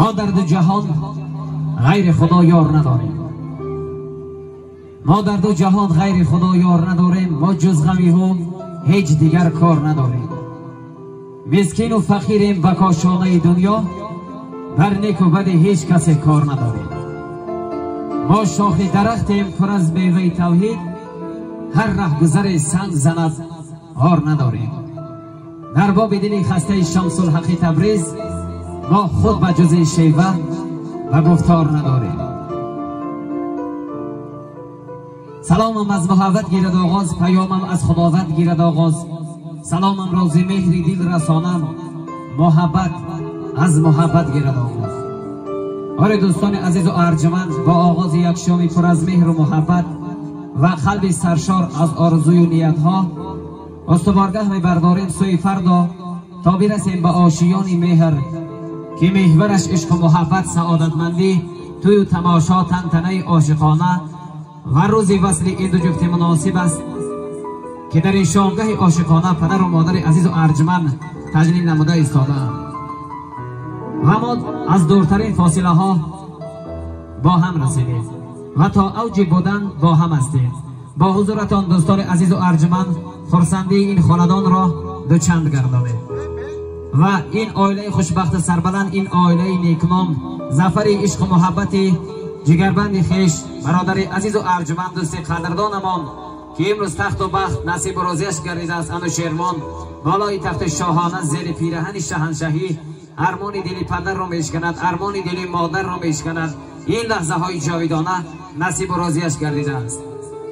ما در دو جهان غیر خدا یار نداریم، ما در دو جهان غیر خدا یار نداریم، ما جز غمی هم هیچ دیگر کار نداریم. مسکین و فقیریم به کاشانه دنیا، بر نیک و بد هیچ کسی کار نداریم. ما شاخ درختیم پر از میوه توحید، هر رهگذر سنگ زند غار نداریم. در باب دل خسته شمس الحق تبریز، ما خود به جز شیوه و گفتار نداریم. سلامم از محبت گیرد آغاز، پیامم از خداوند گیرد آغاز. سلامم راز مهری دل رسانم، محبت از محبت گیرد آغاز. آره دوستان عزیز و ارجمند، با آغاز یک شامی پر از مهر و محبت و قلب سرشار از آرزوی و نیتها، استوارگه می برداریم سوی فردا تا برسیم به آشیان مهر که محورش عشق و محبت، سعادتمندی، توی تماشا، تنتنه عاشقانه و روز وصل این دو جفت مناسب است که در این شامگاه عاشقانه پدر و مادر عزیز و ارجمند تجلیل نموده ایستاده‌اند و ما از دورترین فاصله ها با هم رسیدیم و تا اوج بودن با هم هستیم. با حضورتان دوستان عزیز و ارجمند، خرسندی این خاندان را دوچند گردانید و این عائله خوشبخت سربلند، این عائله نیکنام، ظفر عشق و محبت جگربند خویش، برادر عزیز و ارجمند، دوست قدردانمان که امروز تخت و بخت نصیب و روزیش گردیده است، انوشیروان بالای تخت شاهانه زیر پیرهن شاهنشاهی ارمان دل پدر را میشکند، ارمان دل مادر را میشکند. این لحظه های جاویدانه نصیب و روزیش گردیده است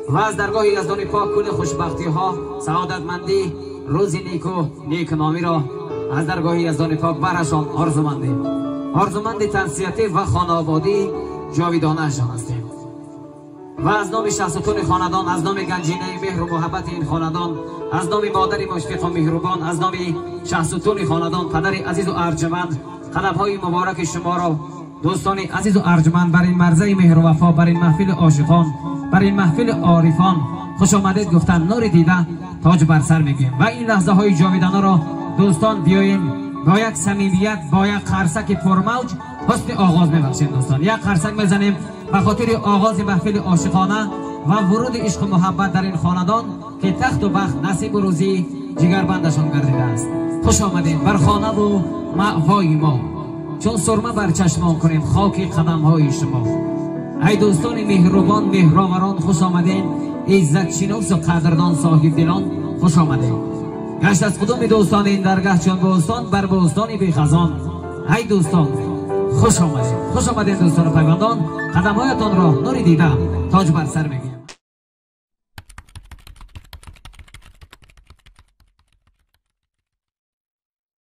و از درگاه یزدان پاک کل خوشبختی ها، سعادتمندی، روز نیکو نیکنامی را از درگاه یزدان پاک برشان آرزومندیم. آرزومند تنسیتی و خانوادی جاویدانه شان هستیم و از نام شخصتون خاندان، از نام گنجینه مهر و محبت این خاندان، از نام مادر مشفق و مهربان، از نام شخصتون خاندان، پدر عزیز و ارجمند، قدم‌های مبارک شما را دوستان عزیز و ارجمند بر این مرزه مهر و وفا، بر این محفل عاشقان، بر این محفل عارفان خوش آمدید گفتن، نور دیده تاج بر سر میگیم و این لحظه های جاویدانه را دوستان بیاییم با یک صمیمیت، با یک قرصک پرموج حسن آغاز میبخشیم. دوستان یک قرصک میزنیم به خاطر آغاز محفل عاشقانه و ورود عشق و محبت در این خاندان که تخت و بخت نصیب و روزی جگربندشان گردیده است. خوش آمدید بر خانه و مأوای ما، چون سرمه بر چشمان کنیم خاک قدم های شما. ای دوستان مهربان، مهرآوران، خوش آمدین. عزت شناس و قدردان صاحب دلان، خوش آمدین. گشت از قدوم دوستان این درگه چون بوستان بر بوستان بی خزان. ای دوستان خوش آمدین، خوش آمدین دوستان و پیوندان، قدم هایتان را نور دیده تاج بر سر میگیریم.